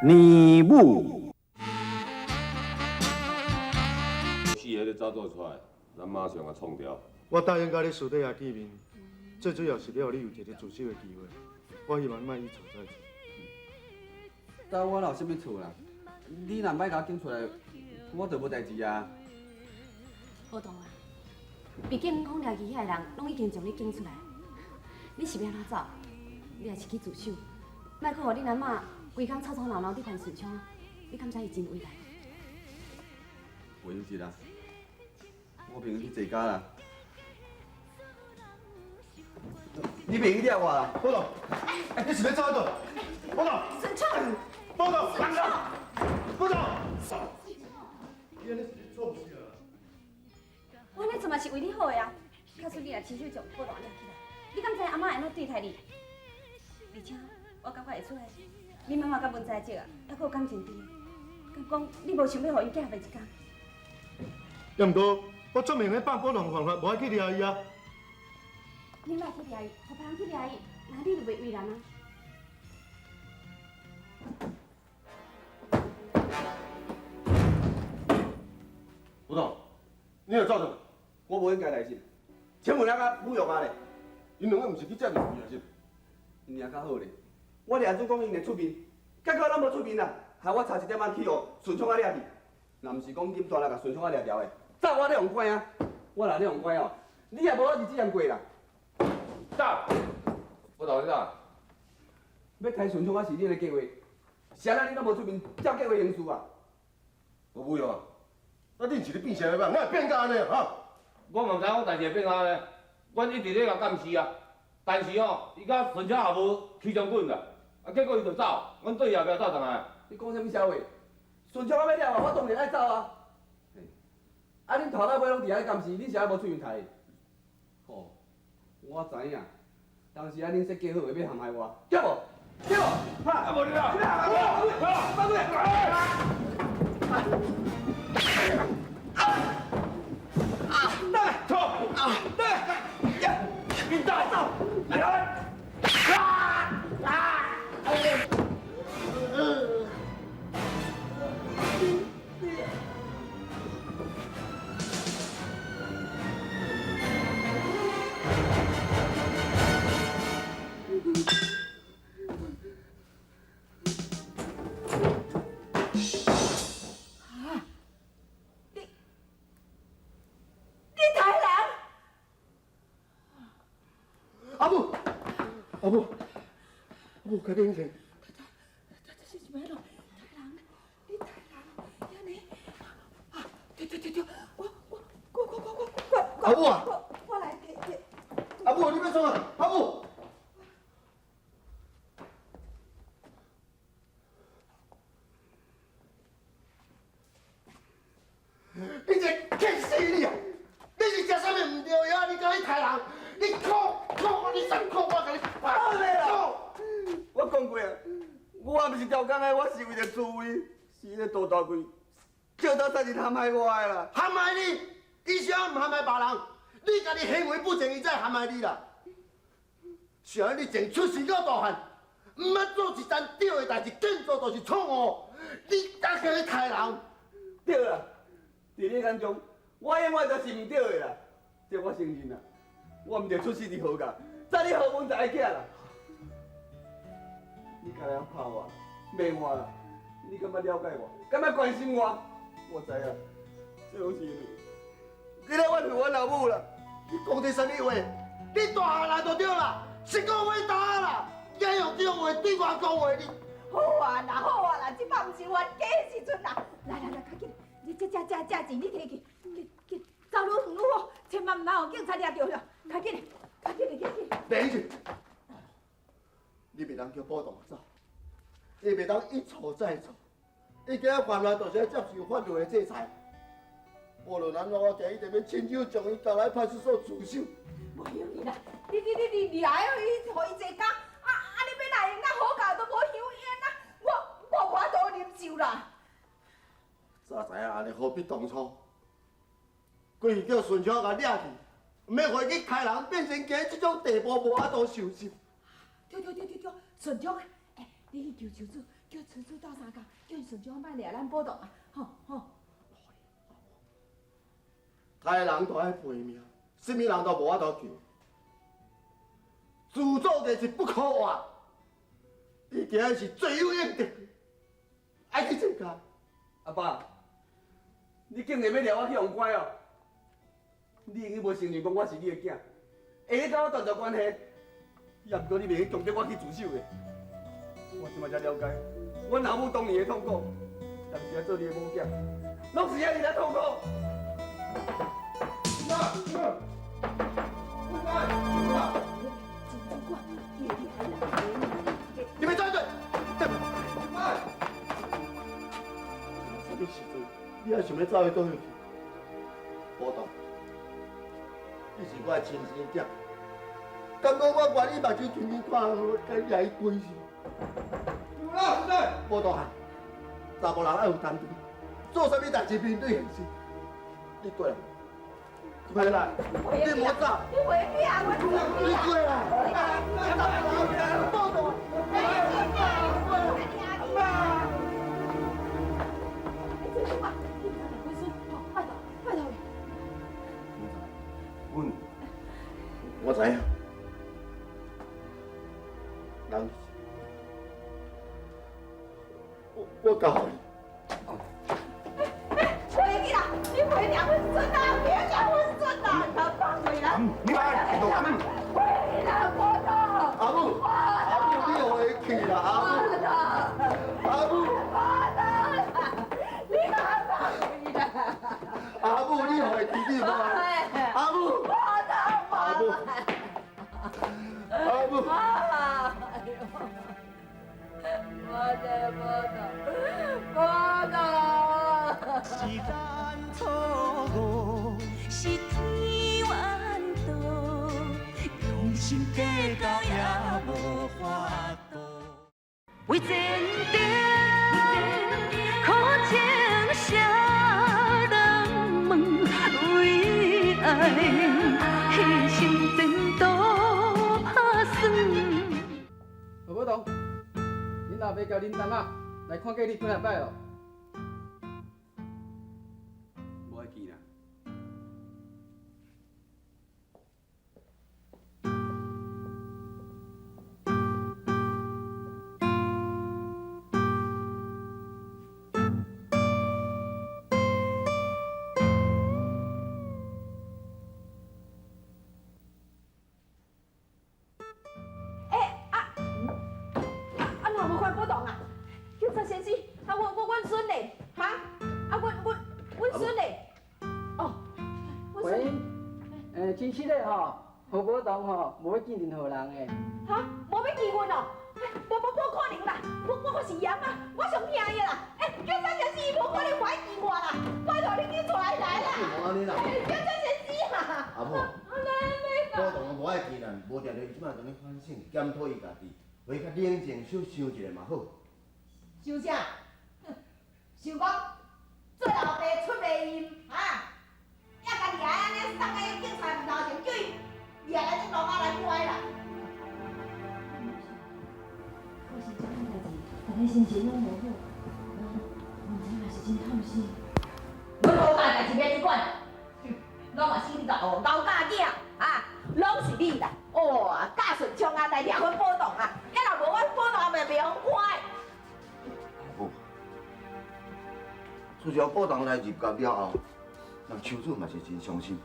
年母。四个咧走做出来，咱馬上共創掉。我答應佮你私底下見面，最主要是欲予你有一個自首的機會。我希望你莫一錯再錯。但我哪有啥物錯啦？你若莫共我檢出來，我就無代誌啊。無同啊，畢竟講掠去遐个人，攏已經將你檢出來，你是欲按怎走？你若是去自首，莫閣予恁阿嬤規工吵吵鬧鬧佇煩順昌，你敢知伊真為難？袂用得啦，我朋友去坐監啦。你朋友掠我啦？寶道，你是欲走佗佗？寶道，順昌，寶道，寶道，你按呢是咧創啥？我按呢做嘛是為你好的啊！假使你若親手將寶道掠起來，你敢知阿嬤會按怎對待你？而且我感覺會出來，你媽媽佮文才姐啊，猶閣有感情佇，敢講你無想欲予𪜶寄袂一工？也毋過，我做明咧放寶道犯法，無愛去掠伊啊。你莫去掠伊，予別人去掠伊，那你就袂為難啊。寶道，你若走佗？我無應該代誌，請問遐個侮辱我咧？𪜶兩個毋是去食麵啊是？𪜶也較好咧，我掠準講𪜶會出面，結果攏無出面啦，害我差一點仔去予順昌仔掠去。若毋是講金大來共順昌仔掠牢的，早我咧予關啊！我若咧予關哦，你也無法日子通過啦。走，寶道你走。欲刣順昌仔是恁的計劃，啥人恁攏無出面，照計劃行事啊？無侮辱啊！啊，恁是咧變啥物哪會變甲按呢啊？我嘛毋知影講代誌會變按呢，阮一直咧共監視啊，但是吼，伊佮順昌也無起衝棍啦，啊，結果伊就走，阮對伊後壁走轉來。你講啥物痟話？順昌仔欲掠我，我當然愛走啊！啊，恁頭到尾攏佇遐監視，恁啥物無出面刣伊？吼，我知影，當時啊，恁設計好的欲陷害我，對無？對無？哈！啊，無你啦！放過！啊！等下，錯！等下，呀！你走！來！啊！啊！啊！你你刣人？阿母，阿母，阿母，趕緊醒！這這是啥物咯？刣人！你刣人！按呢？啊！對對對對，我我我我我我我阿母啊！我我來提提。阿母，你欲創啊？阿母！你這激死你啊！你是食啥物毋對藥？你敢去刣人？你哭哭，你煞哭，我共你拍。啦！我講過啊，我毋是刁工的，我是為著自衛，是彼個杜大貴，借刀殺人陷害我的啦。陷害你？伊啥毋陷害別人？你家己行為不正，伊才會陷害你啦。是按你從出世到大漢，毋捌做一件對的代誌，見做就是錯誤。你敢去刣人？對啦，佇你眼中，我永遠就是毋對的啦。這我承認啦，我毋著出世佇何家，早你何文才的囝啦。你敢會曉拍我、罵我啦？你敢捌了解我？敢捌關心我？我知影，這攏是因為你咧怨恨阮老母啦。你講這啥物話？你大漢啦就對啦，是講話大啦，也用這種話對我講話，你好啊啦，好啊啦，這擺毋是冤家的時陣啦。來來來，較緊，你這這這這錢你提去，緊緊走愈遠愈好，千萬毋通予警察掠著啦。較緊，較緊，緊緊。等一下，你袂當叫寶道走，伊袂當一錯再錯，伊今仔犯案就是愛接受法律的制裁。無論按怎，我今日一定欲親手將伊交來派出所自首。無用的啦，你你你你掠伊，予伊坐監，啊啊！你欲來用那好教都無香煙啊！我我無法度忍受啦。早知影按呢，何必當初？規氣叫順昌共掠去，毋免予伊去刣人，變成今日這種地步，無法度收拾。對對對對對，順昌啊，欸，你去求求主，叫春珠鬥相共，叫𪜶順昌莫掠咱寶堂啊！吼吼。殺人都愛賠命，啥物人都無法度救。自作孽是不可活，伊今日是罪有應得，愛去坐監。阿爸，你竟然欲掠我去予人關哦？你已經無承認講我是你的囝，會使佮我斷絕關係，也毋過你袂去強迫我去自首的。我這擺才了解，阮阿母當年的痛苦，當時啊做你的某囝，攏是遐爾仔痛苦。你們站住！啥物時陣，你還想欲走去佗位去？寶堂，你是我的親生囝，敢講我願意目睭親面看，我共你掠去關是？寶堂啊，查某人愛有擔當，做啥物代誌面對現實。你過來，過來，你莫走，你回去啊！我你過來，寶堂。我知影，人我交予你。回去啦！你回掠阮孙啦，别掠阮孙啦，他放开啦！你来，回啦，宝堂。阿母，阿母，你予伊去啦，阿母，阿母，宝堂，你莫放开啦！阿母，你予伊去你无？阿母，阿母，阿母。我的宝堂，宝堂。是咱错误，是天怨妒，用心计较也无法度。为前程，苦情谁人问？为爱牺牲前途拍算。何宝堂，恁老爸共恁同仔来看过你几若摆哦。无爱记啦。啊，哪無看寶堂啊？警察先生，啊，我阮孫咧，哈？啊，阮孫咧？哦，阮孫。喂，真實的吼，何寶堂吼無欲見任何人的。哈？無欲見阮哦？無無無可能啦！我是鹽啊，我上疼伊啦！欸，警察先生，伊無可能無愛見我啦！拜託你緊帶伊來啦！無按呢啦。警察先生啊！阿母，寶堂無愛見人，無定著伊這擺當咧反省檢討伊家己，回較冷靜小想一下嘛好。想啥？哼，想講做老爸出袂音，哈？也共掠按呢送去警察面頭前，叫伊掠來這路仔來關啦。發生這款代誌，大家心情攏無好，我毋知嘛是真痛心。阮好家代誌免你管，攏嘛是你老老家囝啊，攏是你啦！哇，教順昌啊來掠阮寶堂啊，遐若無阮寶堂嘛袂予關。阿母，自從寶堂來入獄了後，人秋子嘛是真傷心，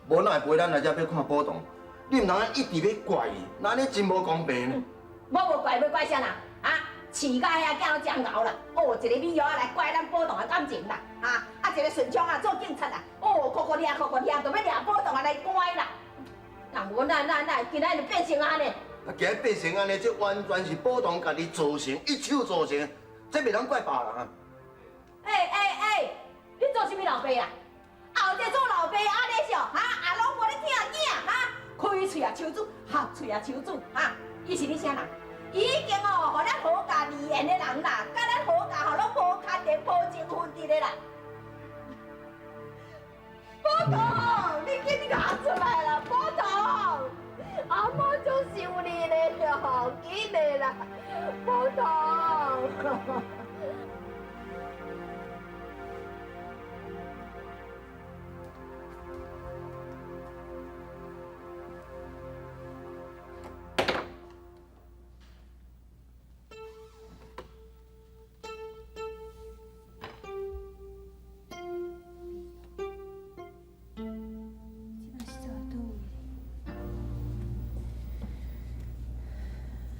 無哪會陪咱來遮欲看寶堂，你毋通一直欲怪伊，那按呢真無公平呢。我無怪，欲怪啥人？啊，飼甲遐囝攏真𠢕啦！哦，一個美玉仔來怪咱寶堂的感情啦！啊，啊一個順昌啊做警察啦！哦，苦苦掠，苦苦掠，就欲掠寶堂啊來關啦！那無那那那，今仔就變成按呢？啊，今仔變成按呢，這完全是寶堂家己造成，一手造成，這袂當怪別人啊！欸欸欸，你做啥物老爸啦？後一個做老爸按呢笑，哈，也攏無咧疼囝，哈，開喙啊抽子，合喙啊抽子，哈，伊是你啥人？伊已經哦，予咱何家離緣的人啦，佮咱何家吼攏無牽連、無情分佇咧啦。寶堂，你緊行出來啦，寶堂，阿媽足想你咧，緊的啦，寶堂。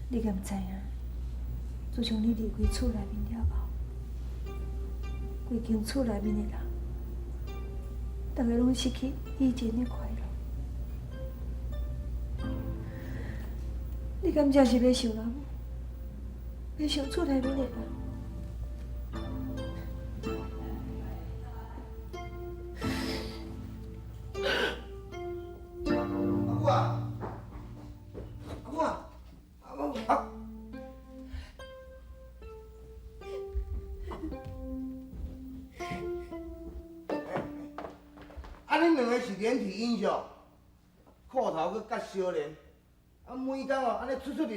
你敢知影？自从你离开厝内面了后，规间厝内面的人，逐个拢失去以前的快乐。你敢真是欲想阿母？欲想厝内面的人？相连，啊，每工哦，按呢出出入入，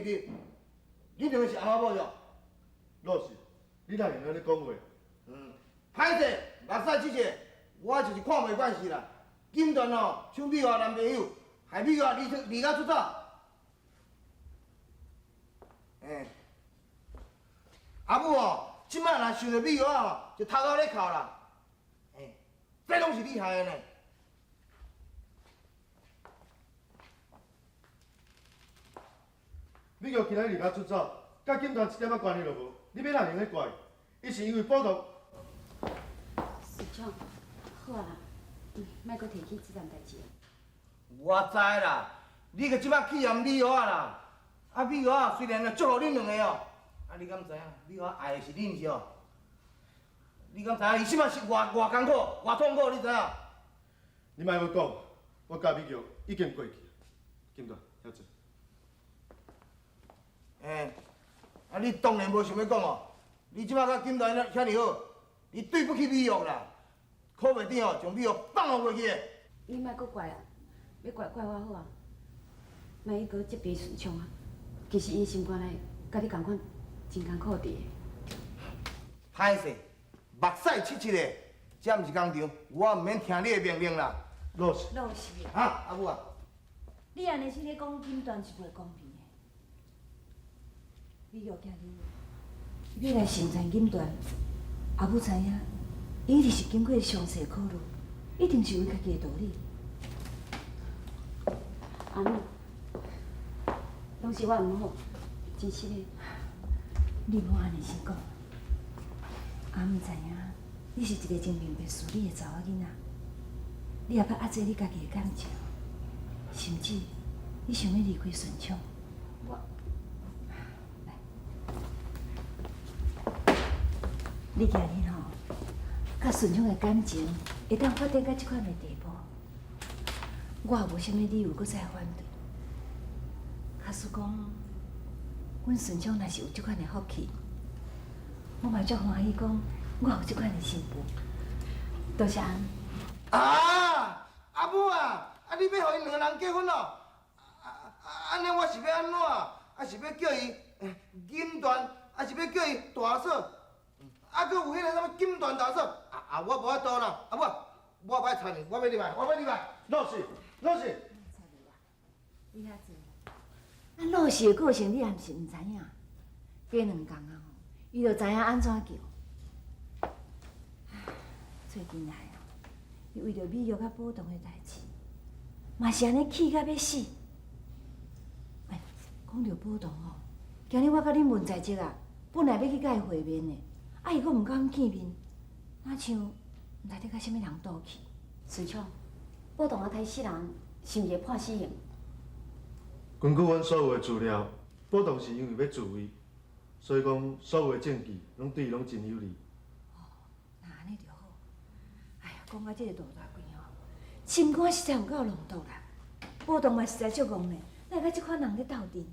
你两个是翁仔某哟？老师，你哪会按呢讲话？嗯，歹势，目屎七个，我就是看袂惯势啦。金团哦，抢美华男朋友，害美华离出离家出走。欸，阿母哦，这摆若想著美华哦，就头壳咧哭啦。欸，这拢是你害的呢。美玉今仔离家出走，佮金团一点仔关系都无。你欲哪会用咧怪伊？伊是因为宝堂。顺昌，好啊啦，莫阁提起这件代志。我知啦，你阁这摆气嫌美玉啦。啊，美玉虽然祝福恁两个哦，啊，你敢知影？美玉爱的是恁是哦？你敢知影？伊这摆是偌偌艰苦、偌痛苦，你知影？你莫阁讲，我佮美玉已经过去。金团，遐济。欸，啊！你当然无想欲讲哦。你这摆佮金团遐尔好，你对不起美玉啦，可袂得哦，将美玉放予过去。你莫阁怪啊，欲怪怪我好啊。莫去阁责备顺昌啊，其实伊心肝内佮你仝款，真艰苦伫。歹势，目屎七七的，这毋是工厂，我毋免听你的命令啦。老师，老师，哈，阿母啊，你按呢是咧讲金团是袂公平的。美玉今日欲来成全金团，阿母知影，伊一定是经过详细考虑，一定是有家己的道理。阿母，拢是我毋好，真实的。你莫按呢先讲。阿母知影，你是一个真明白事理的查某囡仔，你也捌压制你家己的感情，甚至你想欲离开顺昌。我，来，你今日吼，佮顺昌的感情会当发展到这款的地步，我也无啥物理由阁再反对。假使讲，阮顺昌若是有这款的福气，我嘛足欢喜讲，我有这款的新妇。多谢。啊，阿母啊，啊你欲予𪜶两个人结婚咯？啊按呢我是欲按怎？啊是欲叫伊金团，啊是欲叫伊大嫂？啊，阁有彼个啥物金团大嫂？啊啊，我无法度啦！阿母，我无爱参与，我欲入来，我欲入来。老师，老师。你遐济，啊老师的个性你也毋是毋知影，过两工啊吼，伊就知影按怎叫。最近来哦，伊为著美玉佮宝堂的代志，嘛是按呢气甲欲死。哎，讲著宝堂吼，今日我佮恁文在泽啊，本来欲去佮伊会面的，啊伊阁毋敢见面，若像毋知咧佮啥物人赌气。顺昌，宝堂啊刣死人，是毋是会判死刑？根据阮所有的资料，宝堂是因为欲自卫，所以讲所有的证据拢对伊拢真有利。哦，那按呢就好。哎呀，讲到这个杜大贵吼，心肝实在有够浪毒啦。宝堂嘛实在足戆的，哪会佮这款人咧斗阵？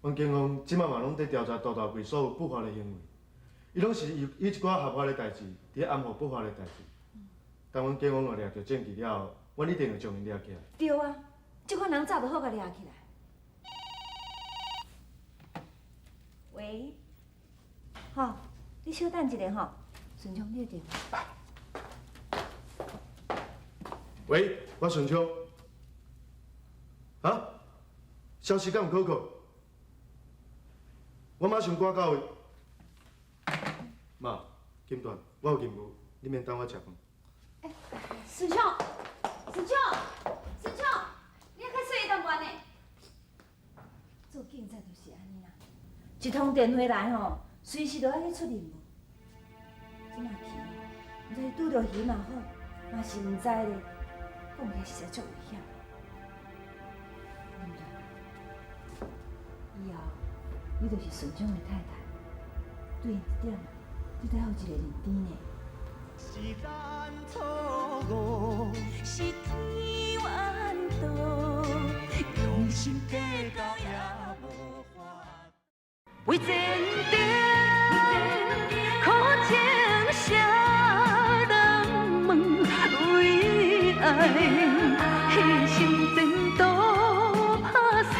阮警方这摆嘛拢伫调查杜大贵所有不法的行为，伊拢是以一寡合法的代志，伫咧掩护不法的代志。当阮警方若掠著证据了后，阮一定会将𪜶掠起来。对啊，这款人早就好共掠起来。喂，吼，你小等一下吼，顺昌，你的电话。喂，我顺昌。啊？消息敢有可靠？我马上赶到位。妈，金段，我有任务，你免等我食饭。欸，顺昌，顺昌，顺昌，你较细一淡薄呢。做警察就是按呢啦，一通电话来吼，随时都爱去出任务。这马去，毋知拄著鱼嘛好，嘛是毋知咧，讲起来实在足危险。林段，以后你就是顺昌的太太，对这点，你得有一个认知呢。是咱错误，是天缘道，用心计较也无法。为前程，苦情谁人问？为爱牺牲前途拍算。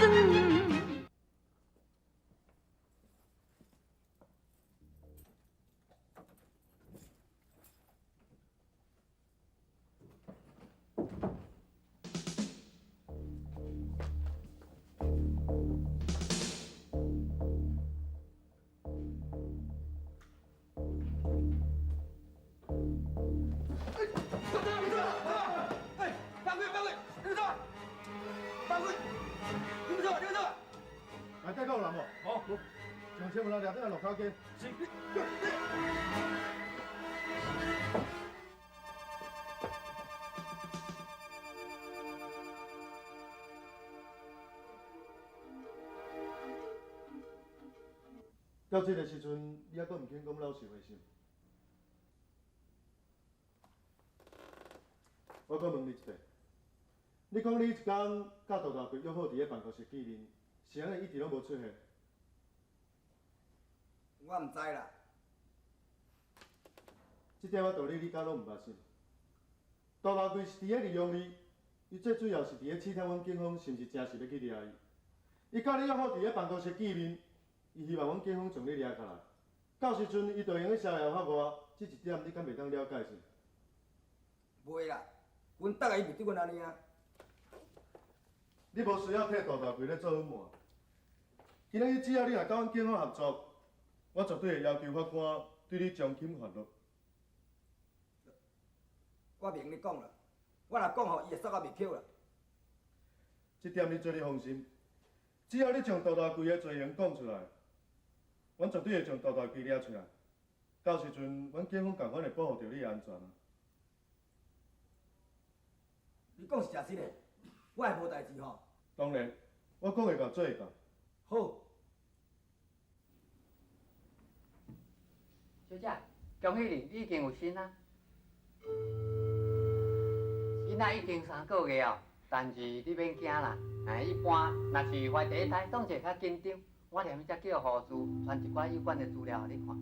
内底阁有人无？无。将车门掠转来路口间。是。到这个时阵，你犹阁毋肯讲老实话是？我阁问你一遍，你讲你一工佮杜大贵约好伫咧办公室见面，是按怎一直拢无出现？我毋知啦。这点仔道理你敢拢毋捌是？杜大贵是伫咧利用你，伊最主要是伫咧试探阮警方是毋是真实欲去掠伊。伊佮你约好伫咧办公室见面，伊希望阮警方将你掠起来。到时阵，伊就会用逍遥法外，这一点你敢袂当了解是？袂啦，阮逐个伊袂对阮按呢啊。你无需要替杜大贵咧做隐瞒。今仔日只要你若佮阮警方合作，我绝对会要求法官对你从轻发落。我袂用咧讲啦，我若讲吼，伊会杀我袂捡啦。这点你做你放心，只要你将杜大贵的罪行讲出来，阮绝对会将杜大贵掠出来。到时阵，阮警方仝款会保护著你的安全。你讲是诚实的，我会无代志吼。当然，我讲会到做会到。好。小姐，恭喜你，你已经有身啊！囡仔已经3个月哦，但是你免惊啦，哎，一般若是怀第一胎，总是会较紧张。我踮遮叫护士传一寡有关的资料予你看。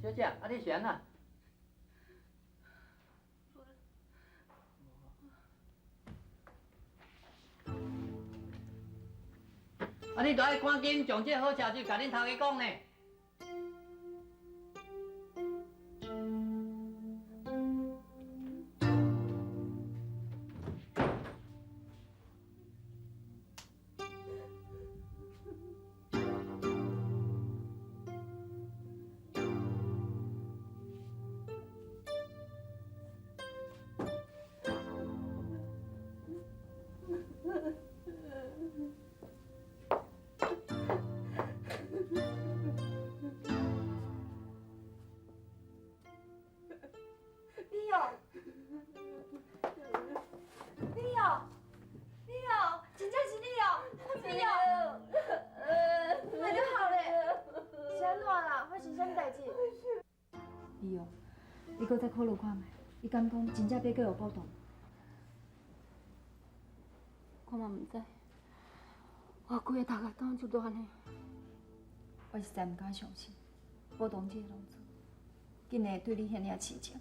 小姐，啊你是按怎？啊！你著爱赶紧将这个好消息共恁头家讲呢。你阁再考虑看觅，你敢讲真正欲过予宝堂？我嘛毋知，我规个头壳当足乱的。我实在毋敢相信，宝堂这个浪子，竟然会对你遐尔痴情。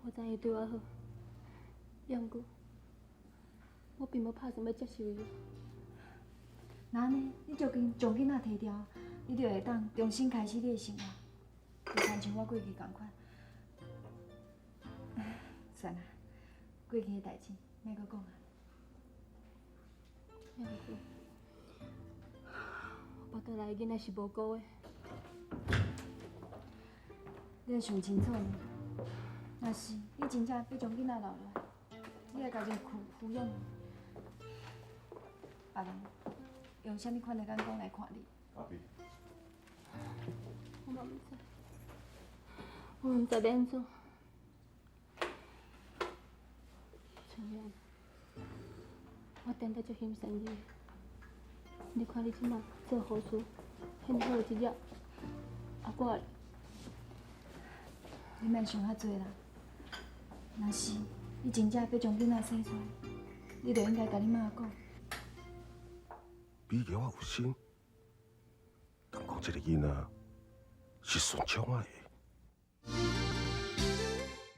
我知伊对我好，也毋过，我並無拍算欲接受伊。那按呢，你將囡仔提掉，你就會當重新開始你的生活，就親像我過去仝款。算啦，過去的代誌，莫閣講啊。抑毋過，我腹肚內的囡仔是無辜的。你愛想清楚呢。若是你真正欲將囡仔留落來，你愛共伊撫養，別人用啥物款的眼光來看你？阿比，我嘛毋知，我嘛毋知欲按怎。春燕，我踮咧足欣賞你，你看你這馬做護士，遐爾好的職業，啊我咧，你莫想遐濟啦。若是你真正欲將囡仔生出來，你就應該共你媽講。美娥有心，敢講這个囡仔是順昌仔的？